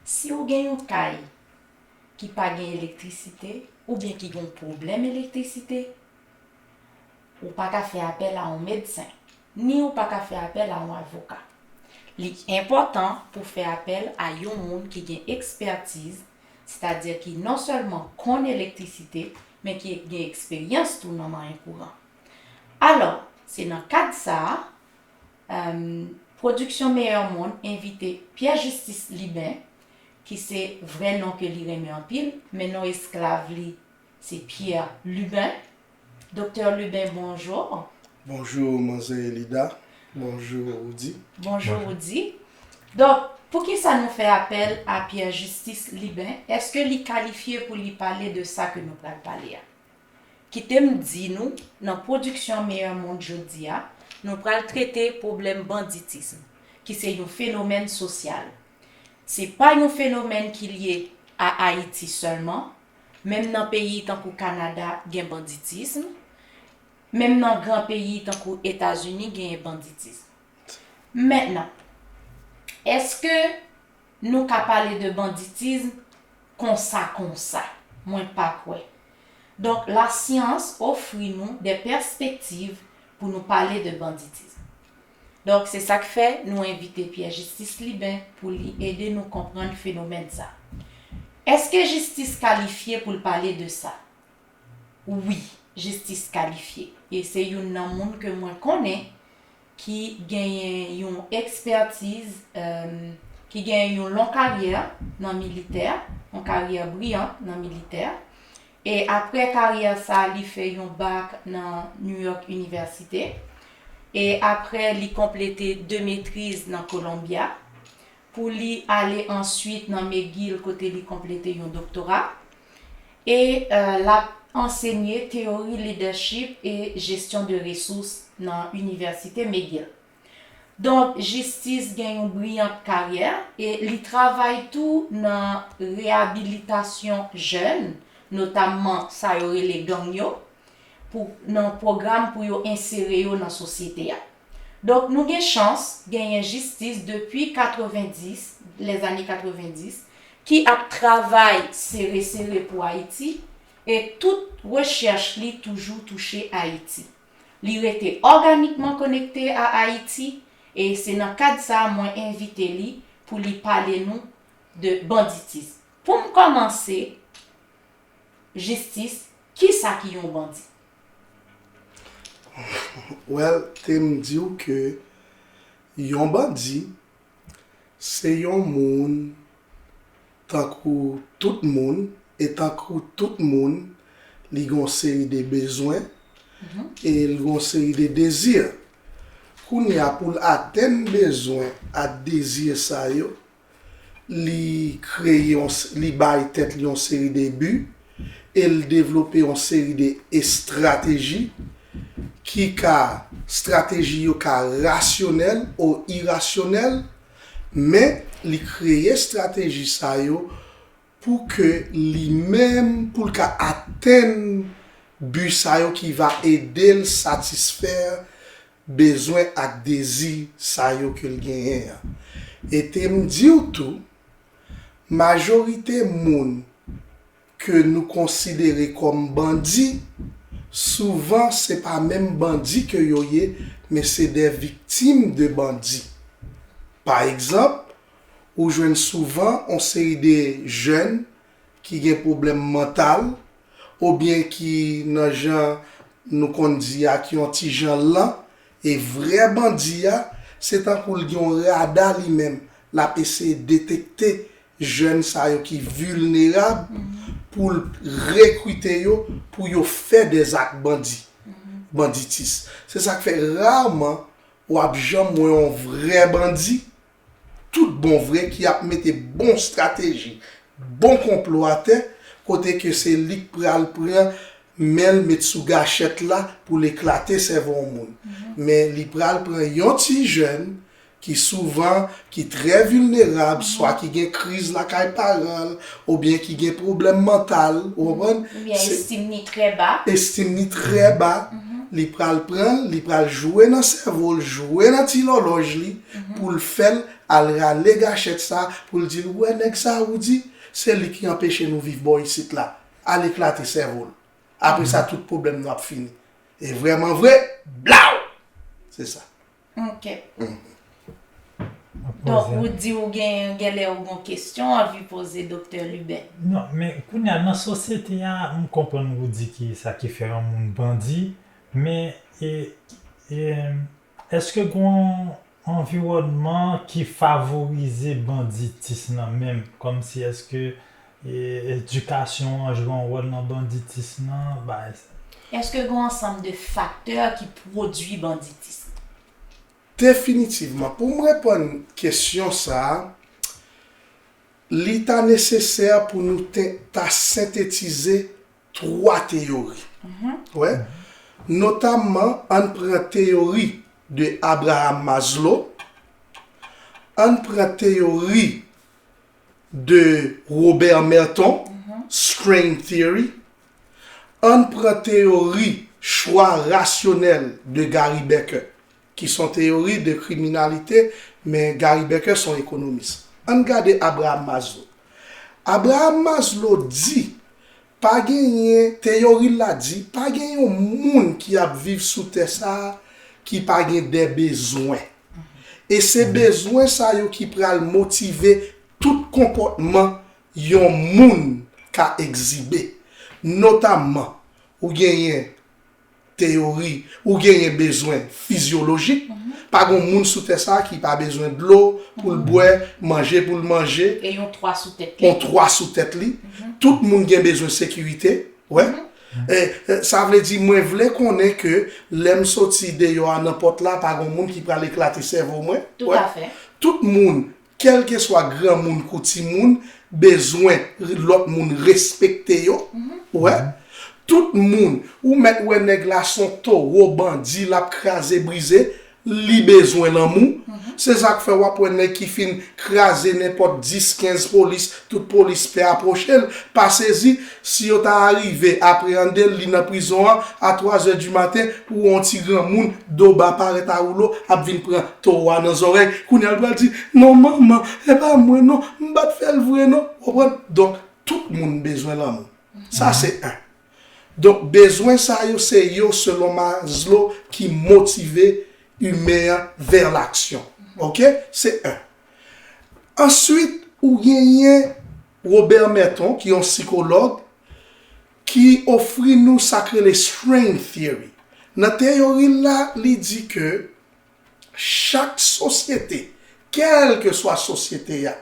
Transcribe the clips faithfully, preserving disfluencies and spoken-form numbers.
Si w gen yon kay ki pa gen elektrisite oubyen ki gen yon pwoblèm elektrisite, ou pa ka fè apèl a yon medsen, ni ou pa ka fè apèl a yon avoka. Li enpòtan pou w fè apèl a yon moun ki gen ekspètiz, sètadi ki non sèlman konn elektrisite, men ki gen eksperyans tou nan manyen kouran. Alò, se nan kad sa a, Pwodiksyon Meyè Monn envite Pierre Justice Liben, ki se vrè non ke li renmen anpil, men non esklav li se Pierre Lubin. Doktè Lubin, bonjou. Bonjou, manzè Elida. Bonjou, Rudy. Bonjou, Rudy. Donk, poukisa nou fè apèl a Pierre Justice Liben? Èske li kalifye pou li pale de sa ke nou pral pale a? Kite m di nou, nan Pwodiksyon Meyè Monn jodi a, nou pral trete pwoblèm banditism, ki se yon fenomèn sosyal. Se pa yon fenomèn ki lye a Ayiti sèlman, menm nan peyi tankou Kanada gen banditism, menm nan gran peyi tankou Etazini genyen banditism. Mentnan, èske nou ka pale de banditism konsa konsa? Mwen pa kwè. Donk, lasyans ofri nou de pèspektiv pou nou pale de banditism. Donk, se sa k fè nou envite Pierre Justice Liben pou li ede nou konprann fenomèn sa. Èske Jistis kalifye pou l pale de sa? Wi, Jistis kalifye. E se youn nan moun ke mwen konnen ki genyen yon ekspètiz, ki genyen yon lon karyè nan militè, yon karyè briyan nan militè. E aprè karyè sa, li fè yon bak nan New York University. E aprè, li konplete de metriz nan Columbia. Pou li ale answit nan McGill kote li konplete yon doktora. E l ap ansenye teyori leadership e jesyon de resous nan Inivèsite McGill. Donk, Jistis gen yon briyant karyè e li travay tou nan reyabilitasyon jèn, notamman sa yo rele gang yo, pou, nan pwogram pou yo ensere yo nan sosyete a. Donk, nou gen chans genyen Jistis depi katrevendis, lèzane katrevendis, ki ap travay sere sere pou Ayiti, e tout rechèch li toujou touche Ayiti. Li rete òganikman konekte a Ayiti, e se nan kad sa a mwen envite li pou li pale nou de banditis. Pou m kòmanse, Jistis, kisa ki yon bandi? Well, te m di w ke yon bandi, se yon moun tankou tout moun, e tankou tout moun, li gen yon seri de bezwen, e l gen yon seri de dezi. Kounye a, pou l atenn bezwen ak dezi sa yo, li kreye yon s-, li bay tèt li yon seri de bi, e l devlope yon seri de estrateji ki ka, estrateji yo ka rasyonèl ou irasyonèl, men li kreye estrateji sa yo pou ke li menm, pou l ka atenn bi sa yo ki va ede l satisfè bezwen ak dezi sa yo ke l genyen an. E te m di w tou, majorite moun ke nou konsidere kòm bandi, souvan se pa menm bandi ke yo ye, men se de viktim de bandi. Pa egzanp, ou jwenn souvan yon seri de jèn ki gen pwoblèm mantal, oubyen ki nan jan nou konn di a, ki yon ti jan lan, e vrè bandi a, se tankou l gen yon rada li menm, l ap eseye detekte jèn sa yo ki vilnerab pou l rekrite yo, pou yo fè dèzak bandi, banditis. Se sa k fè raman w ap janm wè yon vrè bandi, tout bon vre, ki ap mete bon estrateji, bon konplo atè, kote ke se li k pral pran men l met sou gachèt la pou l eklate sèvo yon moun. Men li pral pran yon ti jèn ki souvan, ki trè vilnerab, swa ki gen kriz lakay paran l, oubyen ki gen pwoblèm mantal, ou konprann? Oubyen estim ni trè ba. Estim ni trè ba. Li pral pran l, li pral jwe nan sèvo l, jwe nan ti lòlòj li, pou l fè l al rale gachèt sa pou l di l, ou wè nèg sa ou di, se li ki anpeche nou viv bò isit la. Al eklate sèvo l. Apre sa, tout pwoblèm nou ap fini. E vrèman vre, blaw! Se sa. Ok. Donk, ou di ou gen, genlè ou gen kesyon anvi poze Doktè Luben. Non, men kounye a nan sosyete a, m konprann ou di ki sa ki fè yon moun bandi, men e, e, èske gen yon anviwònman ki favorize banditis nan menm? Kòmsi èske e, edikasyon an jwe yon wòl nan banditis nan, bagay sa. Èske gen yon ansanm de faktè ki pwodui banditis? Definitivman, pou m reponn kesyon sa a, li ta nesesè pou nou te, ta sentetize twa teyori. Wè, notamman, ann pran teyori de Abraham Maslow, ann pran teyori de Robert Merton, Strain Theory, ann pran teyori chwa rasyonèl de Gary Becker, ki s on teyori de kriminalite, men Gary Becker s on ekonomis. Ann gade Abraham Maslow. Abraham Maslow di, pa genyen, teyori l la di, pa gen yon moun ki ap viv sou tè sa a ki pa gen de bezwen. E se bezwen sa yo ki pral motive tout konpòtman yon moun ka egzibe. Notamman, ou genyen teyori, ou genyen bezwen fizyolojik. Pa gen moun sou tè sa a ki pa bezwen dlo pou l bwè, manje pou l manje. E yon twa sou tèt li. Yon twa sou tèt li. Tout moun gen bezwen sekirite. Wè. E, e, sa vle di, mwen vle konnen ke lè m soti deyò a nan pòt la, pa gen moun ki pral eklate sèvo mwen. Wè. Toutafè. Tout moun, kèlkeswa granmoun kou timoun, bezwen lòt moun respekte yo. Wè. Tout moun, ou mèt wè nèg la s on towo bandi, l ap kraze brize, li bezwen lanmou. Se sa k fè w ap wè nèg ki fin kraze nenpòt dis, kenz polis, tout polis pè apwoche l, pa sezi, si yo ta arive apreyande l, li nan prizon an, a twa zè di maten, ou wè yon ti granmoun, do ba parèt a woulo, ap vin pran towo a nan zòrèy. Kounye a l pral di, non manman, e pa mwen non, m pa t fè l vre non. Ou konprann? Donk, tout moun bezwen lanmou. Sa se en. Donk, bezwen sa yo se yo, selon Maslow, ki motive imen an vè laksyon. Oke? Se en. Answit, ou genyen Robert Merton, ki yon sikològ, ki ofri nou sa k rele strain theory. Nan teyori l la, li di ke chak sosyete, kèlkeswa sosyete a,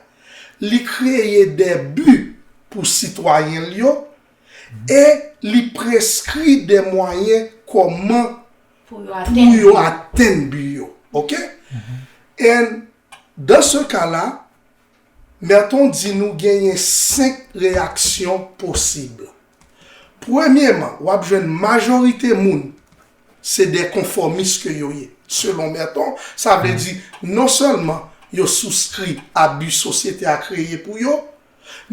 li kreye de bi pou sitwayen l yo e li preskri de mwayen kòman Pou yo pou atenn. Yo atenn bi yo. Oke? And dans ce cas-là, Merton di nou genyen senk reyaksyon posib. Premyeman, w ap jwenn majorite moun se de konfòmis ke yo ye. Selon Merton, sa vle di non sèlman yo souskri a bi sosyete a kreye pou yo,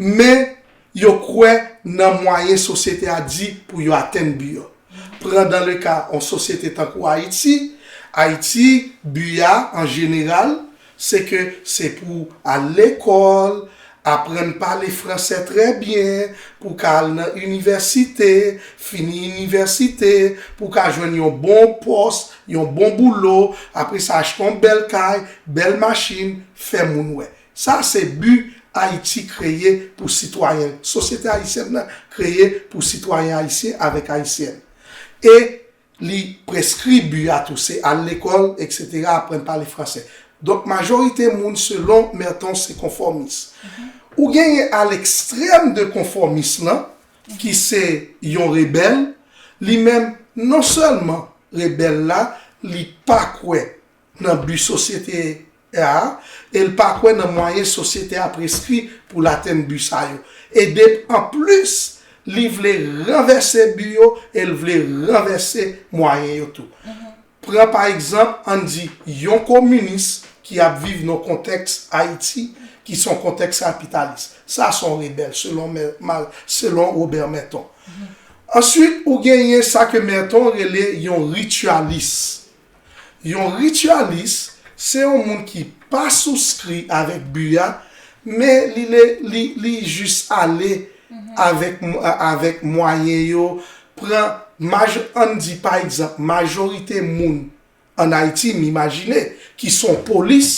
men yo kwè nan mwayen sosyete a di pou yo atenn bi yo. Pran dans le cas yon sosyete tankou Ayiti, Ayiti, bi a an jeneral, se ke se pou al lekòl, aprann pale fransè trè byen, pou ka al nan inivèsite, fini inivèsite, pou ka jwenn yon bon pòs, yon bon boulo, apre sa achte yon bèl kay, bèl machin, fè moun wè. Sa se bi Ayiti kreye pou sitwayen. Sosyete ayisyèn nan kreye pou sitwayen ayisyen avèk ayisyèn. E li preskri bi a tou, se al lekòl, etsetera, aprann pale fransè. Donk, majorite moun, selon Merton, se konfòmis. Ou genyen a lekstrèm de konfòmis lan, ki se yon rebèl, li menm, non sèlman rebèl la, li pa kwè nan bi sosyete a, e l pa kwè nan mwayen sosyete a preskri pou l atenn bi sa yo. E de, anplis, li vle ranvèse bi yo e l vle ranvèse mwayen yo tou. Pran pa egzanp, ann di, yon kominis ki ap viv nan kontèks Ayiti, ki se yon kontèks kapitalis. Sa se yon rebèl, selon, selon Robert Merton. Answit, ou genyen sa ke Merton rele yon rityalis. Yon rityalis, Se yon moun ki pa souskri avèk bi a, men li le, li, li jis ale avèk, avèk mwayen yo, pran, maj, ann di pa egzanp, majorite moun ann Ayiti, m imajine, ki se yon polis,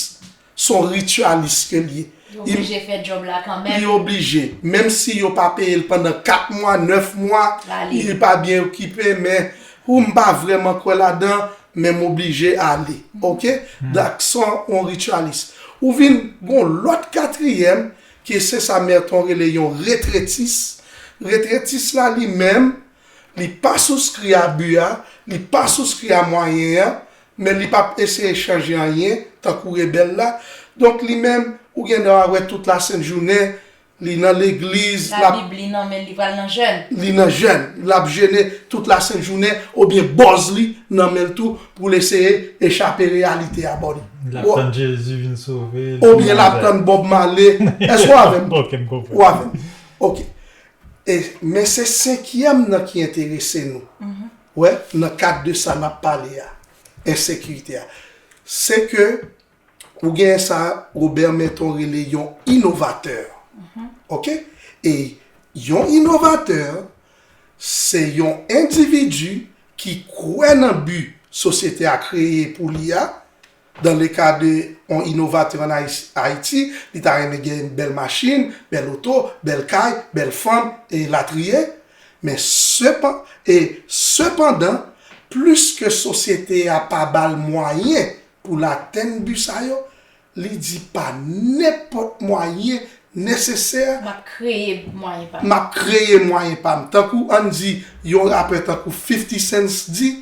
se yon rityalis ke l ye. Li oblije fè djòb la kanmenm. Li oblije. Menm si yo pa peye l pandan kat mwa, nèf mwa, li pa byen okipe, men ou m pa vrèman kwè ladan, men m oblije ale. Oke? Dakson, yon rityalis. Ou vin gon lòt katriyèm, ke se sa Merton rele yon retretis. Retretis la li menm, li pa souskri a bi a, li pa souskri a mwayen an, men li p ap eseye chanje anyen, tankou rebèl la. Donk, li menm, ou gen dwa wè tout lasent jounen, li nan legliz, l ap Labib li nan men l, li pral nan jèn. Li nan jèn, l ap jene tout lasent jounen, oubyen bòz li nan men l tou, pou l eseye echape reyalite a, bò li. L ap tann Jezi vin sove l. Oubyen l ap tann Bob Marley. Èske w avè m? Ok, m konprann. Ou avè m? Ok. E, men se senkyèm nan ki enterese nou. Wè, nan kad de sa n ap pale a, ensekirite a. Se ke ou gen sa Robert Merton rele yon inovatè. Ok? E yon inovatè, se yon endividi ki kwè nan bi sosyete a kreye pou li a, dans le cas de yon inovatè ann Ayi-, Ayiti, li ta renmen gen bèl machin, bèl oto, bèl kay, bèl fanm, e latriye. Men sepan-, e sepandan, pliske sosyete a pa ba l mwayen pou l atenn bi sa yo, li di pa nenpòt mwayen nesesè, M ap kreye mwayen pa m. M ap kreye mwayen pa m. Tankou, ann di, yon rapè tankou fifty Cent di,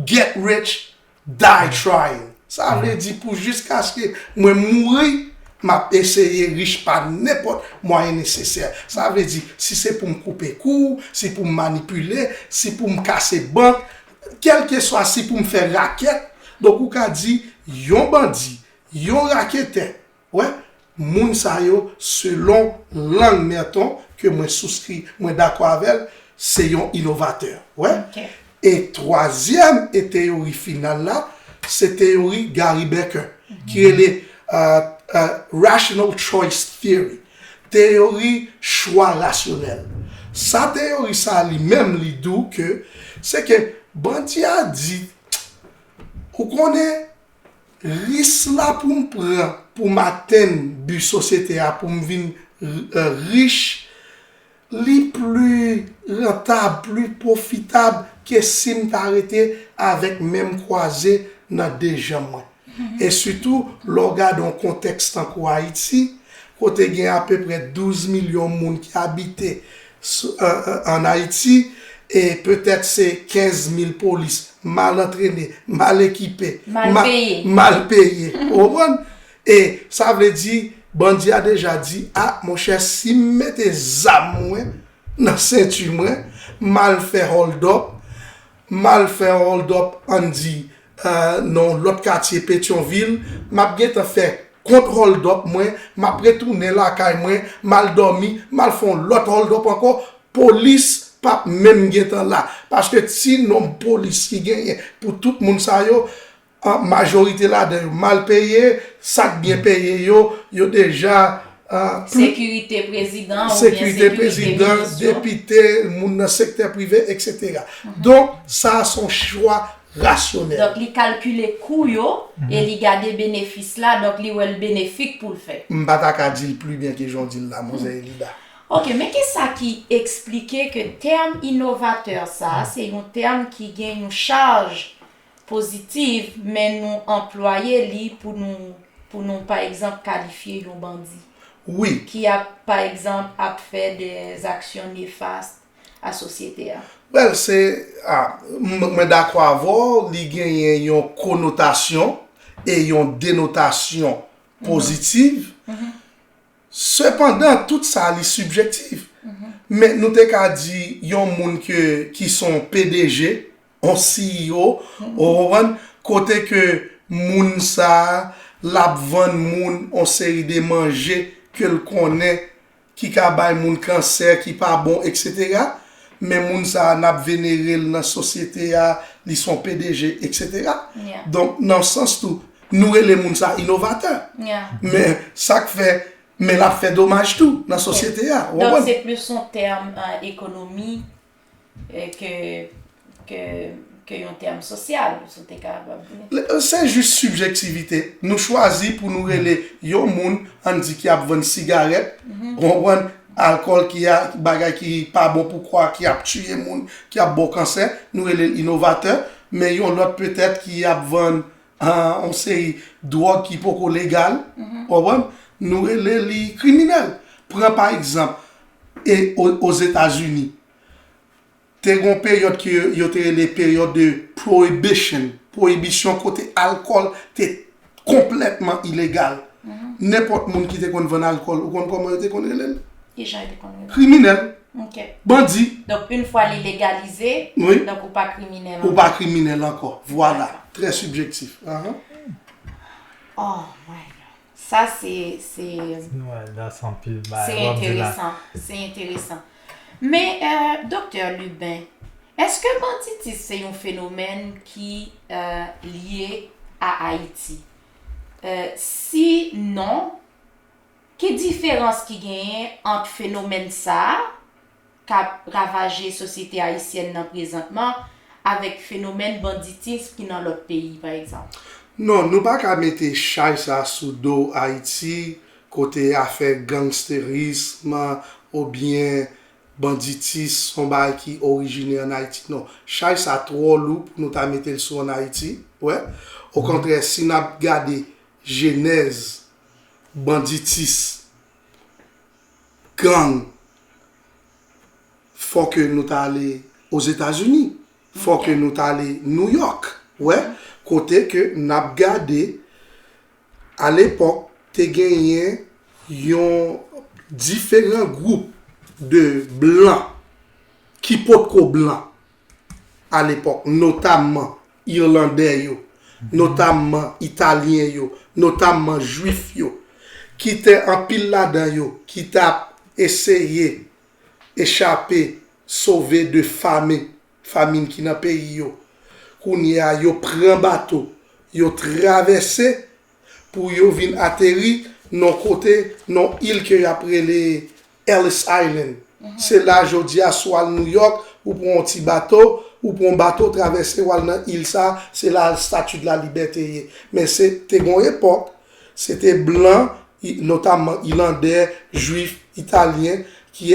"Get rich, die trying." Sa vle di pou jiskaske mwen mouri, m ap eseye rich pa nenpòt mwayen nesesè. Sa vle di, si se pou m koupe kou, si pou m manipile, si pou m kase bank, kèlkeswa si pou m fè rakèt, donk ou ka di, yon bandi, yon raketè, wè, moun sa yo, selon lang Merton, ke mwen souskri, mwen dakò avè l, se yon inovatè. Wè. Ok. E twazyèm e teyori final la, se teyori Gary Becker, ki rele, euh, euh, Rational Choice Theory, teyori chwa rasyonèl. Sa teyori sa li menm li di w ke, se ke bandi a di, ou konnen, ris la pou m pran, pou m atenn bi sosyete a, pou m vin, euh, rich, li pli rantab, pli pwofitab ke si m ta rete avèk men m kwaze nan de janm mwen. E sitou, lè w gade yon kontèks tankou Ayiti, kote gen apeprè douz milyon moun ki abite s-, an, an, ann Ayiti, e petèt se kenz mil polis mal antrene, mal ekipe, Mal ma-, peye. mal peye. Ou konprann? E sa vle di, bandi a deja di, "A, monchè, si m mete zam mwen nan senti mwen, m al fè hold up, m al fè hold up, ann di, euh, nan yon lòt katye Petyonvil, m ap gentan fè kont hold up mwen, m ap retounen lakay mwen, m al dòmi, m al fè yon lòt hold up ankò, polis p ap menm gentan la." Paske ti nonb polis ki genyen pou tout moun sa yo, an, majorite ladan yo mal peye, sa k byen peye yo, yo deja, an, pli Sekirite prezidan oubyen sekirite sekirite prezidan, minis yo. depite, moun nan sektè prive, etsetera. Donk, sa a se yon chwa rasyonèl. Donk, li kalkile kou yo e li gade benefis la, donk li wè l benefik pou l fè. M pa ta ka di l pli byen ke jan w di l la, manzè Elida. Ok, men kisa ki eksplike ke tèm inovatè sa a, se yon tèm ki gen yon chaj pozitiv, men nou anplwaye li pou nou, pou nou, pa egzanp, kalifye yon bandi Wi. ki ap, pa egzanp, ap fè de aksyon nefas a sosyete a. Well, se, a, m-, mwen dakò avè w, li genyen yon konotasyon e yon denotasyon pozitiv. Sepandan, tout sa li sibjektif. Men nou te ka di yon moun ke, ki se yon P D G, yon C E O, ou konprann, kote ke moun sa a, l ap vann moun yon seri de manje ke l konnen ki ka bay moun kansè, ki pa bon, etsetera. Men moun sa a, n ap venere l nan sosyete a, li se yon P D G, etsetera. Yeah. Donk, nan sans tou, Nou rele moun sa inovatè. Men sa k fè, men l ap fè domaj tou nan sosyete a. Ou Donk, konprann? Se plis yon tèm euh, ekonomi euh, ke, ke, ke yon tèm sosyal, si w te kapab di. Se jis sibjektivite. Nou chwazi pou nou rele yon moun, ann di, ki ap vann sigarèt, ou konprann, alkòl, ki a, bagay ki pa bon pou kò a, ki ap tiye moun, ki ap ba w kansè, nou rele l inovatè, men yon lòt petèt ki ap vann yon seri dwòg ki poko legal, ou konprann, nou rele li kriminèl. Pran pa egzanp, e Ozetazini, te gen yon peryòd ke yo te rele peryòd de prohibition, pwoyibisyon kote alkòl te konplètman ilegal. Nenpòt moun ki te konn vann alkòl, ou konn kòman yo te konn rele l? Kijan yo te konn rele l? Kriminèl, Ok. Bandi. Donk, yon fwa li legalize, Wi. Donk ou pa kriminèl Ou pa ankò. Kriminèl ankò. Vwala. Trè sibjektif. Ahan. Oh my God. Sa se se Nou wè, that's anpil se bagay w ap di la. Enteresan. Se enteresan. Men, euh, Doktè Lubin, èske banditis se yon fenomèn ki euh, lye a Ayiti? Euh, si non, ki diferans ki genyen ant fenomèn sa a k ap ravaje sosyete ayisyèn nan prezantman avèk fenomèn banditis ki nan lòt peyi, pa egzanp? Non, nou pa ka mete chay sa sou do Ayiti, kote afè gangsterism oubyen banditis se yon bagay ki orijine ann Ayiti. Non, chay sa twò lou pou nou ta mete l sou ann Ayiti. Wè, okontrè, si n ap gade jenèz banditis, gang, fò ke nou ta ale Ozetazini, fò ke nou ta ale New York, wè, kote ke n ap gade, alepòk, te genyen yon diferan gwoup de blan ki potko blan alepòk, notamman Ilandè yo, notamman Italyen yo, notamman Jwif yo, ki te anpil ladan yo ki t ap eseye echape, sove de famen, famin ki nan peyi yo. Kounye a, yo pran bato, yo travèse pou yo vin ateri nan kote, nan il ke y ap rele Ellis Island. Se la jodi a, si w al New York, ou pran yon ti bato, ou pran yon bato, travèse, w al nan il sa, se la Statue de la Liberté ye. Men se te gon epòk, se te blan, i- notamman Ilandè, Jwif, Italyen, ki,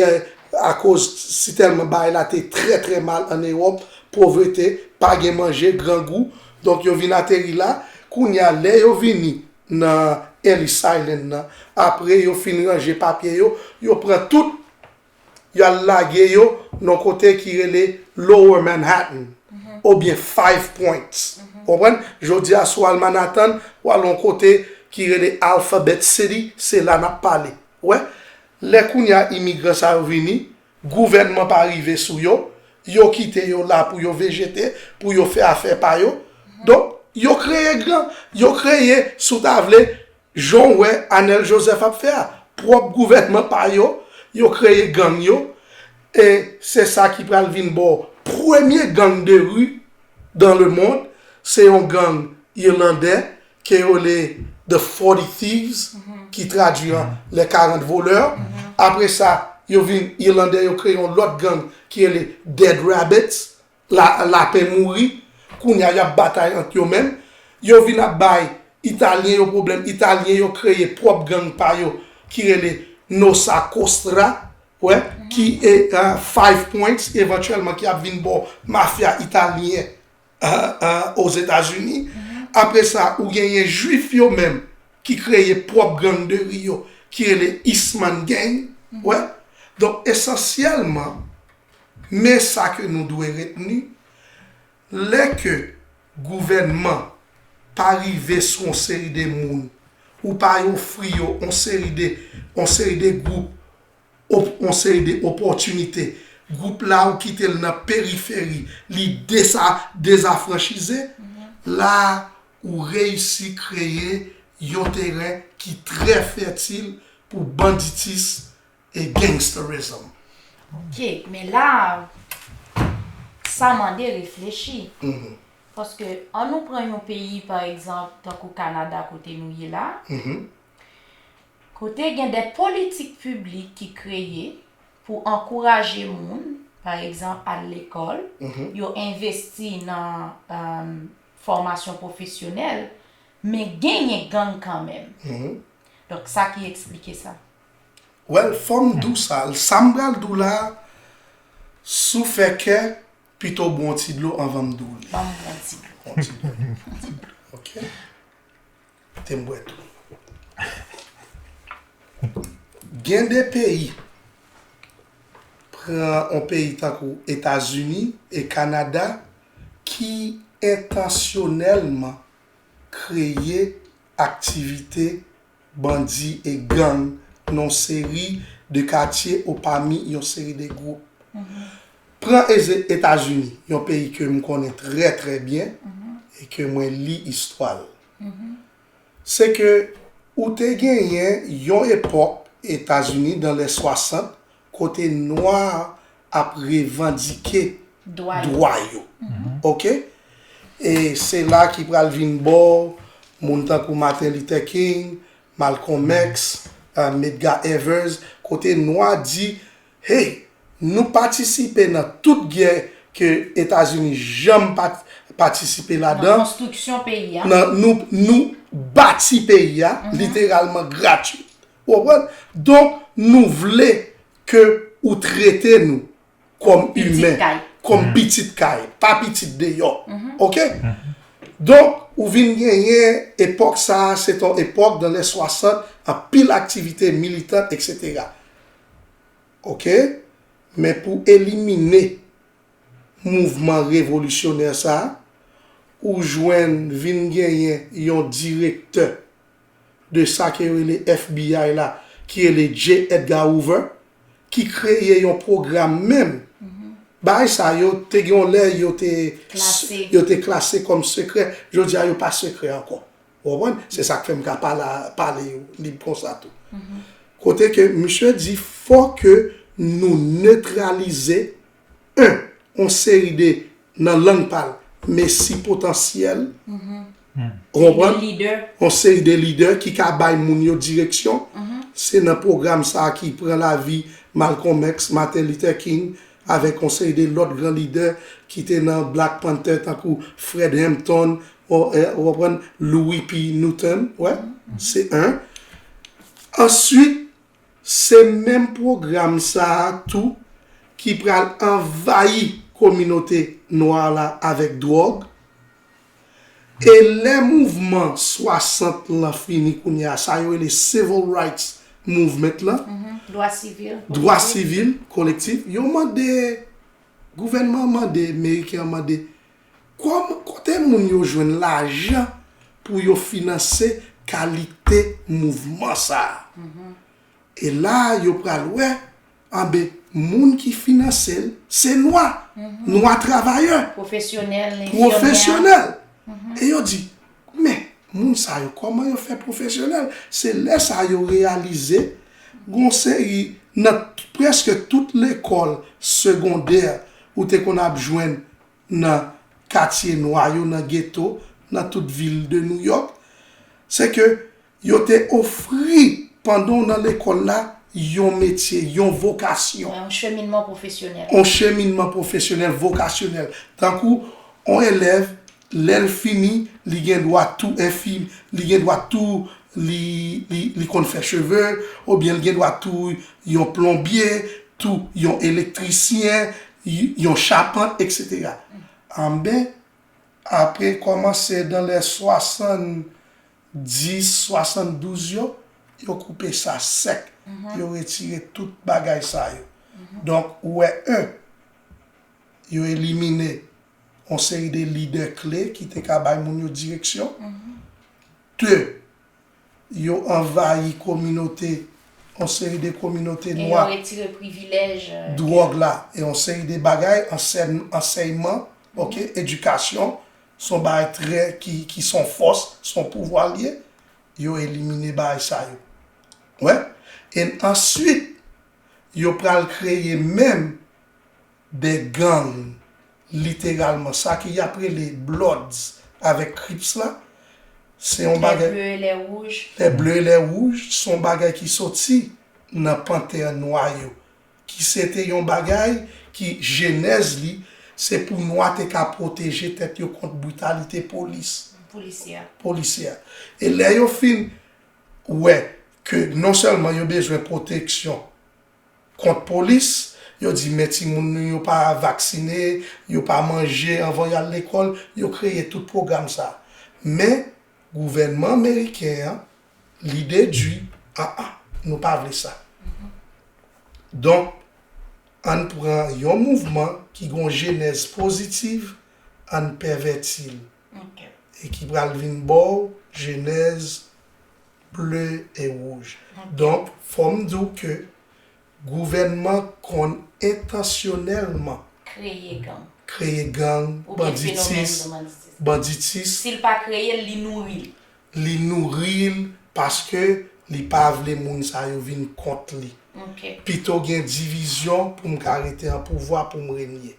akoz sitèlman bagay la te trè, trè mal ann Ewòp, povrete, pa gen manje, grangou, donk yo vin ateri la. Kounye a, lè yo vini nan Ellis Island nan, apre yo fin ranje papye yo, yo pran tout, y al lage yo nan kote ki rele Lower Manhattan, oubyen Five Points. Ou konprann? Jodi a, si w al Manhattan, w al yon kote ki rele Alphabet City, se la n ap pale. Ou wè? Lè kounye a imigran sa yo vini, gouvènman pa rive sou yo, yo kite yo la pou yo vejete, pou yo fè afè pa yo. Donk, yo kreye gang, yo kreye, si w ta vle, jan w wè Anèl Jozèf ap fè a. Pwòp gouvènman pa yo, yo kreye gang yo, e se sa ki pral vin ba w premye gang de ri dans le monde, se yon gang ilandè ke yo rele The Forty Thieves, ki tradui an Les quarante voleurs. Apre sa, yo vin, Ilandè yo kreye yon lòt gang ki rele Dead Rabbits, la, Lapen Mouri. Kounye a, y ap batay ant yo menm. Yo vin ap bay Italyen yo pwoblèm. Italyen yo kreye pwòp gang pa yo ki rele Nossa Costra, wè, ki e, uh, Five Points, evantyèlman ki ap vin ba w mafya italyen uh, uh, Ozetazini. Apre sa, ou genyen Jwif yo menm ki kreye pwòp gang de ri yo, ki rele Eastman Gang. Wè? Donk, esansyèlman, men sa ke nou dwe retni, lè ke gouvènman pa rive sou yon seri de moun, ou pa ofri yo yon seri de, yon seri de gwoup, op- yon seri de opòtinite. Gwoup la, ou kite l nan periferi, li deza, dezafranchize, la ou reyisi kreye yon teren ki trè fètil pou banditis e gangsterism. Ok, men la, sa mande reflechi. Mhm. Paske, an nou pran yon peyi, pa egzanp, tankou Kanada, kote nou ye la, kote gen de politik piblik ki kreye pou ankouraje moun, pa egzanp, al lekòl, yo envesti nan, um, fòmasyon pwofesyonèl, men genyen gang kanmenm. Donk, sa ki eksplike sa. Well, fò m di w sa. Sa m pral di w la, si w fè kè, pito bwè yon ti dlo anvan m di w li. Ban m yon ti dlo. Yon ti dlo. Ok. Te m bwè tou. Gen de peyi, pran yon peyi tankou Etazini e Kanada, ki entansyonèlman kreye aktivite bandi e gang nan yon seri de katye ou pami yon seri de gwoup. Pran Etazini, yon peyi ke m konnen trè trè byen e ke mwen li istwa l. Se ke ou te genyen yon epòk Etazini dan lè swasant kote nwa ap revandike dwa yo. Ok? E se la ki pral vin bò moun tankou Martin Luther King, Malcolm X, uh, Medgar Evers, kote nwa di, hey, nou patisipe nan tout gè ke Etazini janm patisipe ladan. Nan konstriksyon peyi a. Nan, nou, nou bati peyi a, literalman gratwi. Ou konprann? Donk, nou vle ke ou trete nou kòm imen, kòm pitit kay, pa pitit deyò. Ok? Donk, ou vin genyen epòk sa a, se t on epòk dan lè swasant, anpil aktivite militant, etsetera. Ok? Men pou elimine mouvman revolisyonè sa a, ou jwenn vin genyen yon direktè de sa ke yo rele F B I la, ki rele J. Edgar Hoover, ki kreye yon pwogram menm. Bagay sa yo te gen yon lè yo te yo te klase kòm sekrè. Jodi a yo pa sekrè ankò. Ou konprann? Se sa k fè m ka pale, pale lib konsa tou. Kote ke misye di fò ke nou netralize, en, yon seri de, nan lang pa l, mesi potansyèl. Ou konprann? Yon seri de lidè ki ka bay moun yo direksyon. Se nan pwogram sa a ki pran lavi Malcolm X, Martin Luther King, avèk yon seri de lòt gran lidè ki te nan Black Panther, tankou Fred Hampton, ou konprann, Louis P. Newton, wè, se en. Answit, se menm pwogram sa a tou ki pral anvayi kominote nwa la avèk dwòg. E lè mouvman swasant lan fini kounye a, sa yo rele Civil Rights Movement lan, dwa sivil kolektif, yo mande, gouvènman an mande, Meriken an mande, kòm, kote moun yo jwenn lajan pou yo finanse kalite mouvman sa a? E la a, yo pral wè, anben, moun ki finanse l, se nwa. Nwa travayè. Pwofesyonèl, pwofesyonèl. E yo di, men, moun sa yo, kòman yo fè pwofesyonèl? Se lè sa a yo reyalize, gon seri, nan prèske tout lekòl segondè, ou te konn ap jwenn nan katye nwa yo, nan geto, nan tout vil de New York, se ke yo te ofri, pandan w nan lekòl la, yon metye, yon vokasyon. Yon cheminman pwofesyonèl. Yon cheminman pwofesyonèl, vokasyonèl. Tankou, yon elèv, lè l fini, li gen dwa tou enfim, li gen dwa tou li, li, li konn fè cheve, oubyen li gen dwa tou yon plonbye, tou yon elektrisyen, y-, yon chapant, etsetera. Anben, apre kòmanse dan lè swasanndis, swasanndouz yo, yo koupe sa sèk. Yo retire tout bagay sa yo. Donk, ou wè, en, yo elimine yon seri de lidè kle ki te ka bay moun yo direksyon. De, yo anvayi kominote, yon seri de kominote nwa. E yo retire privilèj, euh, dwòg la, e yon seri de bagay, ansèy-, ansèyman, ok, edikasyon, se yon bagay trè, ki, ki se yon fòs, se yon pouvwa l ye, yo elimine bagay sa yo. Wè? E answit, yo pral kreye menm de gang literalman, sa ke y ap rele Bloods avèk Crips la, se yon bagay. Les Bleus et les Rouges. Les Bleus et les Rouges, se yon bagay ki soti nan pantè nwa yo, ki se te yon bagay ki jenèz li, se pou nwa te ka pwoteje tèt yo kont britalite polis. Polisyè. Polisyè. E lè yo fin wè ke non sèlman yo bezwen pwoteksyon kont polis, yo di men timoun nou yo pa vaksine, yo pa manje anvan y al lekòl, yo kreye tout pwogram sa. Men, gouvènman ameriken an, li dedui, ah, ah, nou pa vle sa. Donk, ann pran yon mouvman ki gon jenèz pozitiv, ann pèvèti l. E ki pral vin ba w jenèz ble e wouj. Donk, fò m di w ke gouvènman konn entansyonèlman kreye gang. Kreye gang, oubyen banditis, banditis. Si l pa kreye l, li nouri l. Li nouri l paske li pa vle moun sa yo vin kont li. Pito gen divizyon pou m ka rete an pouvwa, pou m renye.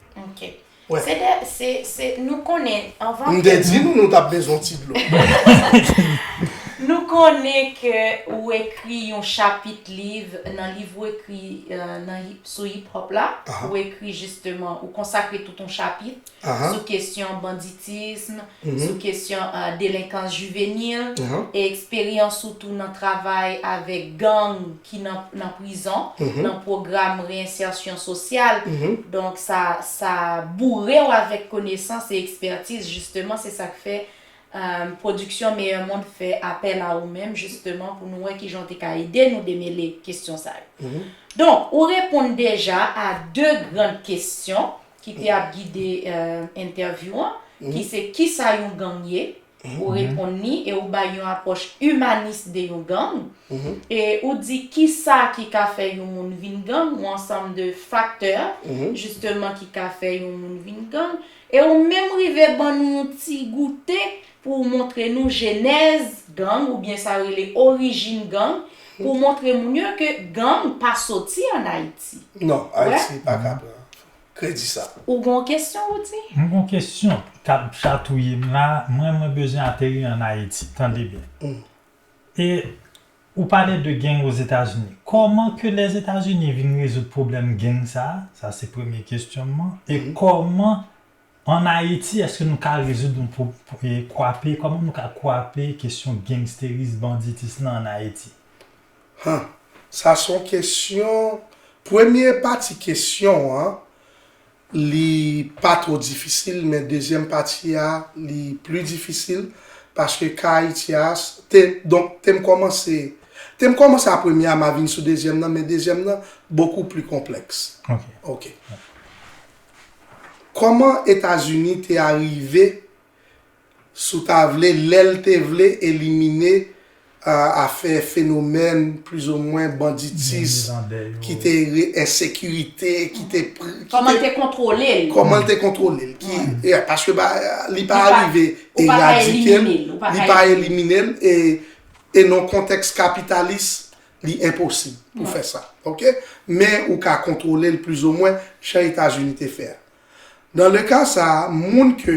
Wè. Se de, se, se, nou konnen, anvan. M te di nou, nou t ap bezwen ti dlo. Nou konnen ke ou ekri yon chapit liv, nan liv ou ekri, euh, nan hip, sou hip hop la, ou ekri jisteman, ou konsakre tout yon chapit sou kesyon banditism, sou kesyon, euh, delenkans jivenil, e eksperyans ou tou nan travay avèk gang ki nan, nan prizon, nan pwogram reyensèsyon sosyal. Donk, sa, sa boure w avèk konesans e ekspètiz, jisteman, se sa k fè, euh, pwodiksyon Meilleur Monde fè apèl a ou menm, jisteman, pou nou wè kijan w te ka ede nou demele kesyon sa yo. Donk, ou reponn deja a de grann kesyon ki te ap gide, euh, entèvyou an, ki se kisa yon gang ye, ou reponn li e ou bay yon apwòch imanis de yon gang. E ou di kisa ki ka fè yon moun vin gang, yon ansanm de faktè, jisteman, ki ka fè yon moun vin gang. E ou menm rive ban nou yon ti goute pou w montre nou jenèz gang, oubyen sa rele orijin gang, pou w montre moun yo ke gang pa soti ann Ayiti. Non, Ayiti pa ka pran kredi sa. Ou gon kesyon, Roody? M gon kesyon k ap chatouye m la, mwen, mwen bezwen ateri ann Ayiti, tande byen. E ou pale de gang Ozetazini. Kòman ke Lèzetazini vin rezoud pwoblèm gang sa a? Sa se premye kesyonman. E kòman ann Ayiti, èske nou ka rezoud yon pwo-, pwo-, e kwape, kòman nou ka kwape kesyon gangsteris, banditis lan ann Ayiti? Han, sa se yon kesyon, premye pati kesyon an, li pa twò difisil, men dezyèm pati a, li pli difisil, paske ka Ayiti a, s-, te, donk, te m kòmanse, te m kòmanse a premye a, m a vin sou dezyèm nan, men dezyèm nan, beaucoup plus complexe. Ok. Ok. Kòman Etazini te arive, si w ta vle, lè l te vle elimine, a, afè fenomèn, plizoumwen, banditis, ki te re-, ensekirite, ki te pri-, ki kòman l te, te kontwole l? Kòman l te kontwole l? Ki, e, paske ba, li pa arive eradike l, li pa elimine l, e, e nan kontèks kapitalis, li enposib pou fè sa. Ok? Men ou ka kontwole l plizoumwen jan Etazini te fè a. Nan le ka sa a, moun ke,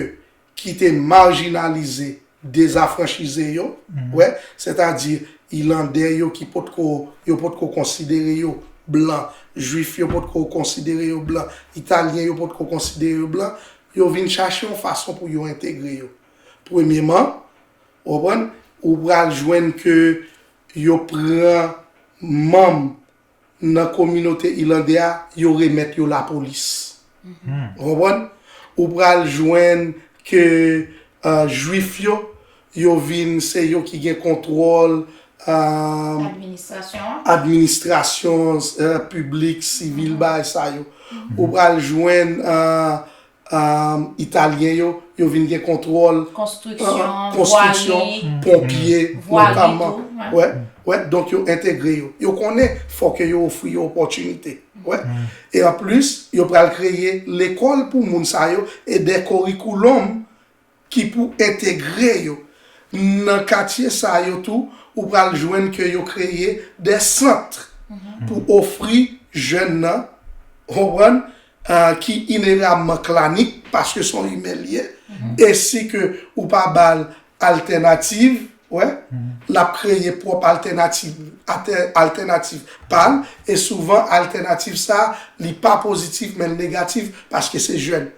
ki te majinalize, dezafranchize yo, wè, sètadi Ilandè yo ki potko, yo potko konsidere yo blan, Jwif yo potko konsidere yo blan, Italyen yo potko konsidere yo blan, yo vin chache yon fason pou yo entegre yo. Premyeman, ou konprann, ou pral jwenn ke yo pran manm nan kominote ilandè a, yo remèt yo lapolis. Ou konprann? Ou pral jwenn ke, euh, Jwif yo, yo vin, se yo ki gen kontwòl, euh, administrasyon, euh, piblik, sivil, bagay sa yo. Ou pral jwenn, euh, um, Italyen yo, yo vin gen kontwòl, konstriksyon, uh, konstriksyon, vwari, ponpye, vwari notamman. Tou, wè. Wè, wè, donk yo entegre yo. Yo konnen fòk yo ofri yo opòtinite. Wè. E anplis, yo pral kreye lekòl pou moun sa yo e de korikoulòm ki pou entegre yo. Nan katye sa yo tou, ou pral jwenn ke yo kreye de sant pou ofri jèn nan, konprann, ki inerabman klanik, paske se yon imen li ye, e si ke ou pa ba l altènativ, wè, l ap kreye pwòp altènativ, atè- altènativ pa l, e souvan altènativ sa, li pa pozitif, men l negatif, paske se jèn.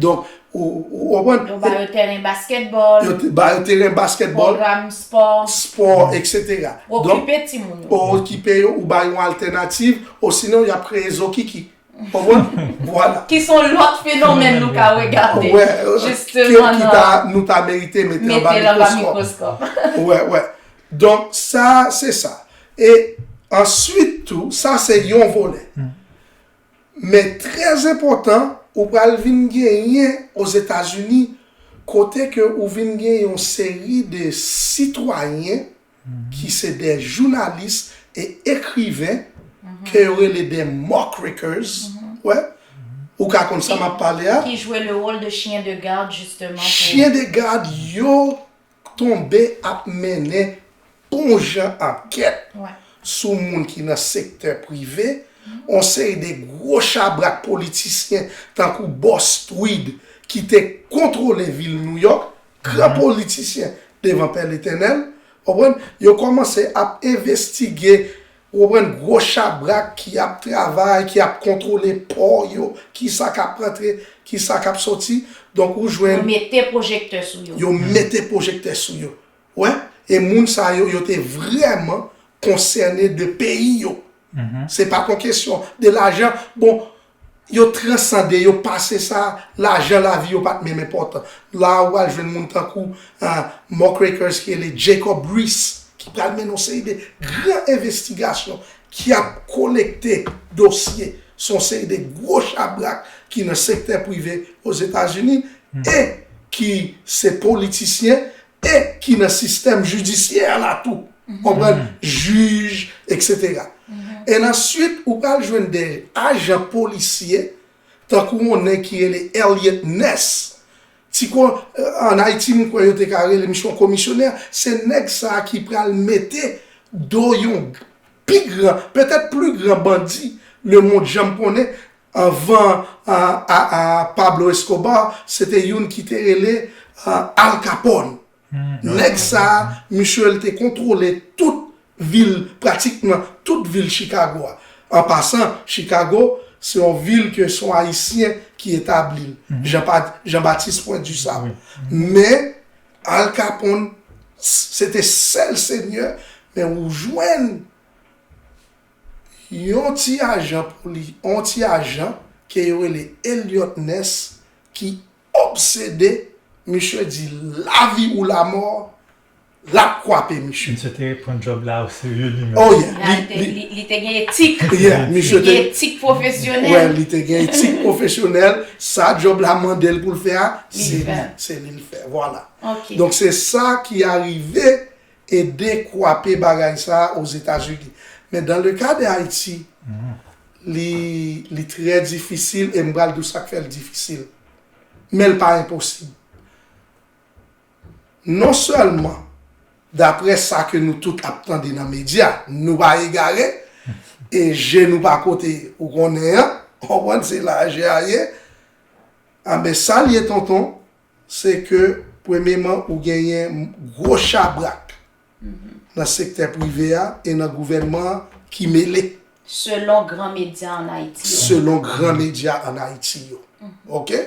Donk, ou, ou konprann? Yo ba yo tèren baskètbòl, yo te- ba yo teren baskètbòl, pwogram spò, spò, etsetera. Donk, okipe timoun yo. Ou okipe yo, ou ba yo yon altènativ, osinon y ap kreye zokiki. Konprann? Vwala. Ki se yon lòt fenomèn nou ka regade, wè, ki, jisteman, ki ta, nou ta merite mete anba mikwoskòp. Wè, wè. Donk, sa, se sa. E answit tou, sa se yon volè. Men trè enpòtan, ou pral vin genyen Ozetazini, kote ke ou vin gen yon seri de sitwayen ki se de jounalis e ekriven, ke yo rele de muckrakers, wè, ou ka konn sa m ap pale a. Ki jwe le rôle de chien de garde, justement, pou chyen de gad yo tonbe ap mennen bon jan ankèt sou moun ki nan sektè prive, yon seri de gwo chabrak politisyen tankou Bòs Tweed ki te kontwole vil Nouyòk, gran politisyen devan Pè Letènèl, konprann? Yo kòmanse ap envestige, konprann, gwo chabrak ki ap travay, ki ap kontwole pò yo, kisa k ap rantre, kisa k ap soti. Donk, ou jwenn. Yo mete pwojektè sou yo. Yo mete pwojektè sou yo. Wè, e moun sa yo, yo te vrèman konsène de peyi yo. Se pa t yon kesyon de lajan. Bon, yo transande, yo pase sa, lajan lavi yo pa t menm enpòtan. La a, ou al jwenn moun tankou, ah, muckrakers ki rele Jacob Riis, ki pral mennen yon seri de gran envestigasyon, ki ap kolekte dosye sou yon seri de gwo chabrak ki nan sektè prive Ozetazini e ki se politisyen e ki nan sistèm jidisyè la tou. Konprann? Jij, etsetera. E answit, ou pral jwenn de ajan polisye, tankou yon nèg ki rele Eliot Ness. Ti kon, ann Ayiti, m kwè yo te ka rele misye yon komisyonè. Se nèg sa a ki pral mete do yon pi gran, petèt pli gran bandi lemonn janm konnen, anvan, a, a, a Pablo Escobar, se te youn ki te rele, a, Al Capone. Nèg sa a, misye, l te kontwole tout vil, pratikman tout vil Chicago a. An pasan, Chicago, se yon vil ke se yon Ayisyen ki etabli l, Jean Pa- Jean-Baptiste Point du Sable. Men, Al Capone, se te sèl senyè, men ou jwenn yon ti ajan poli-, yon ti ajan ke yo rele Eliot Ness ki obsede, misye di lavi ou lamò, l ap kwape misye. Misye te pran djòb la o serye li menm. Oh yeah. Li, li, li te gen etik. Yeah, misye te gen etik pwofesyonèl. Wè, li te gen etik pwofesyonèl. Sa djòb la mande l pou l fè a, se li, se li l fè. Vwala. Donk, se sa ki arive ede kwape bagay sa a Ozetazini. Men dans le cas de Haïti, li, li trè difisil, e m pral di w sa k fè l difisil. Men l pa enposib. Non sèlman, daprè sa ke nou tout ap tande nan medya, nou pa egare, e je nou pa kote ou konnen an, w konprann, se la je a ye. Anben, sa l ye, tonton, se ke, premyeman, ou genyen gwo chabrak nan sektè prive a e nan gouvènman an ki mele. Selon gran medya ann Ayiti yo. Selon gran medya ann Ayiti yo. Oke?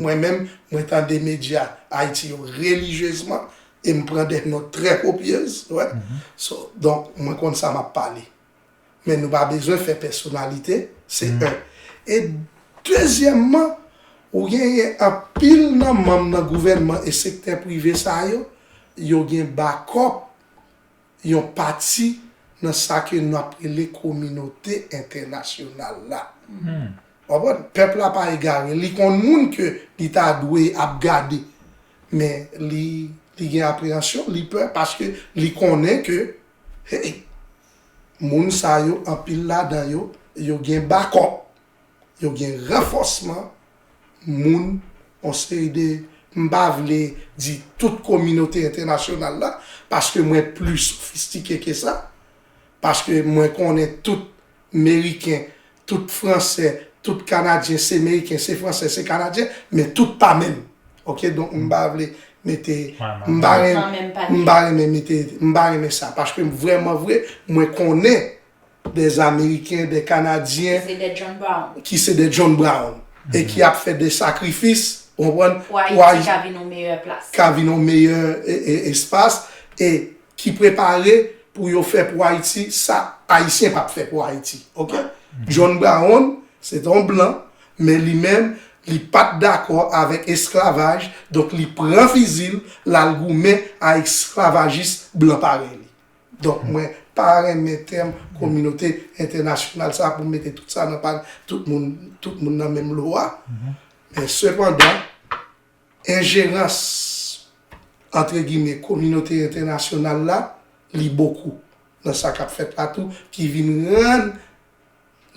Mwen menm, mwen tande medya Ayiti yo relijyezman e m pran de nòt trè kopyez, wè. So, donk, mwen konn sa m ap pale. Men nou pa bezwen fè pèsonalite, se en. E dezyèmman, ou genyen anpil nan manm nan gouvènman e sektè prive sa yo, yo gen bakòp yon pati nan sa ke n ap rele kominote entènasyonal la. W konprann? Pèp la pa egare, li konn moun ke li ta dwe ap gade. Men li, li gen apreyansyon, li pè, paske li konnen ke, hey, moun sa yo, anpil ladan yo, yo gen bakòp, yo gen ranfòsman, moun, yon seri de, m pa vle di tout kominote entènasyonal la, paske mwen pli sofistike ke sa, paske mwen konnen tout Meriken, tout Fransè, tout Kanadyen se Meriken, se Fransè, se Kanadyen, men tout pa menm. Oke, donk m pa vle mete, m pa renmen mete, m pa renmen sa, paske vrèman vre, mwen konnen des Ameriken, des Kanadyen ki se des John Brown e ki ap fè de sakrifis, ou konprann, pou Ayiti ka vin yon meyè plas, ka vin yon meyè espas, e ki prepare pou yo fè pou Ayiti sa Ayisyen p ap fè pou Ayiti. Oke? John Brown, se te yon blan, men li menm, li pa t dakò avèk esklavaj, donk li pran fizi l, l al goumen a esklavajis blan parèy li. Donk, mwen pa renmen tèm kominote entènasyonal sa pou mete tout sa nan pa tout moun, tout moun nan menm lo a. Men sepandan, enjerans, antre gime, kominote entènasyonal la, li bokou nan sa k ap fèt la tou, ki vin rann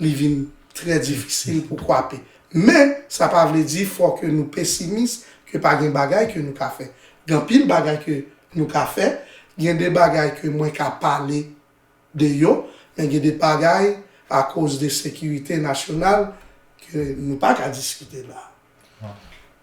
li vin trè difisil pou kwape. Men, sa pa vle di fò ke nou pesimis, ke pa gen bagay ke nou ka fè. Gen anpil bagay ke nou ka fè, gen de bagay ke mwen ka pale de yo, men gen de bagay akoz de sekirite nasyonal ke nou pa ka diskite la.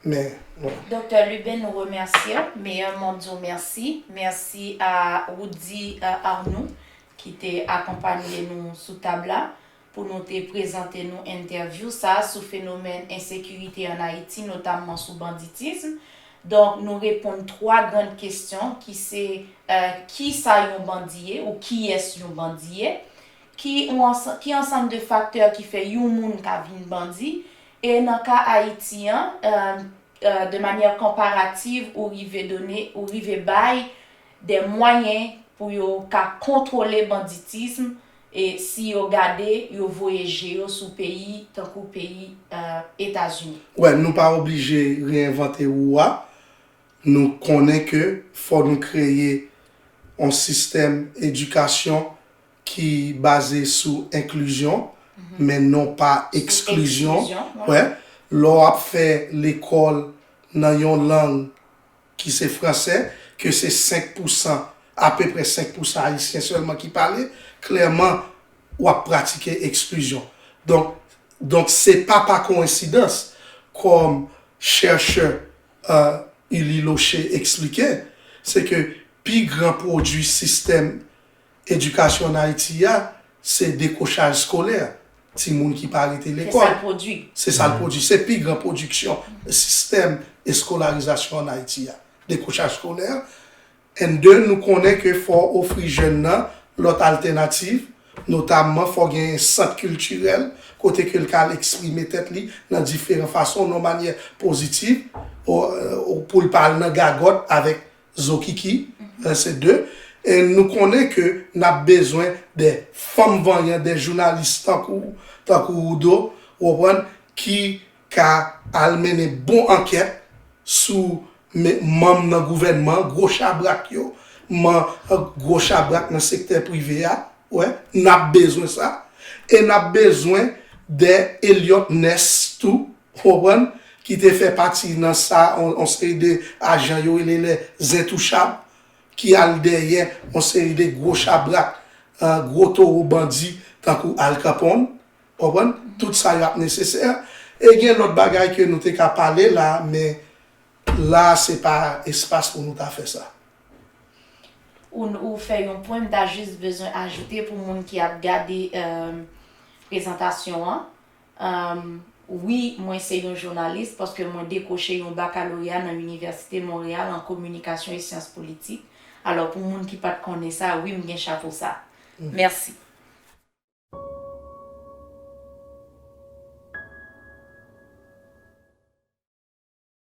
Men, bon. Doktè Lubin, nou remèsye w. Meyè mwen di w mèsi. Mèsi a Roudy, euh, Arnoux ki te akonpanye nou sou tab la pou nou te prezante nou entèvyou sa a sou fenomèn ensekirite ann Ayiti, notamman sou banditism. Donk, nou reponn twa grann kesyon ki se, euh, kisa yon bandi ye ou kiyès yon bandi ye, ki yon ansan-, ki ansanm de faktè ki fè yon moun ka vin bandi, e nan ka Ayiti an, euh, euh, de manyè konparativ, ou rive done, ou rive bay de mwayen pou yo ka kontwole banditism, e si yo gade, yo voye je yo sou peyi tankou peyi, euh, Etazini. Wè, nou pa oblije reenvante wou a. Nou konnen ke fò nou kreye yon sistèm edikasyon ki baze sou enklizyon, men non pa eksklizyon. Wè, lè w ap fè lekòl nan yon lang ki se fransè, ke se senk pousan, apeprè senk pousan ayisyen sèlman ki pale, klèman, w ap pratike eksklizyon. Donk, donk se pa pa kowensidans, kòm chèchè, euh, Ully Loché eksplike, se ke pi gran pwodui sistèm edikasyon ann Ayiti a, se dekwochaj eskolè, timoun ki pa rete lekòl. Se sa l pwodui. Se sa l pwodui. Se pi gran pwodiksyon sistèm eskolarizasyon ann Ayiti a. Dekwochaj eskolè. And then, nou konnen ke fò ofri jèn nan lòt altènativ, notamman fò gen sant kiltirèl, kote ke l ka al eksprime tèt li nan diferan fason, nan manyè pozitiv, ou, ou pou l pa al nan gagòt avèk zokiki, euh, se de. E nou konnen ke n ap bezwen de fanm vanyan, de jounalis tankou, tankou Roudy, ou konprann, ki ka al mennen bon ankèt sou me-, manm nan gouvènman, gwo chabrak yo, man-, gwo chabrak nan sektè prive a, wè, n ap bezwen sa. E n ap bezwen de Elliot Ness tou, ou konprann, ki te fè pati nan sa, on, on seri de ajan yo rele les intouchables, ki al dèyè on seri de gwo chabrak, euh, gwo towo bandi, tankou Al Capone, ou konprann? Tout sa yo ap nesesè. E gen lòt bagay ke nou te ka pale la, men la, se pa espas pou nou ta fè sa. Ou, ou fè yon pwen, m ta jis bezwen ajoute pou moun ki ap gade, euh, prezantasyon an. Euh, wi, mwen se yon jounalis paske mwen dekwoche yon bakaloreya nan Inivèsite Monreyal an kominikasyon e syans politik. Alò, pou moun ki pa t konnen sa, wi, m gen chapo sa. Mèsi.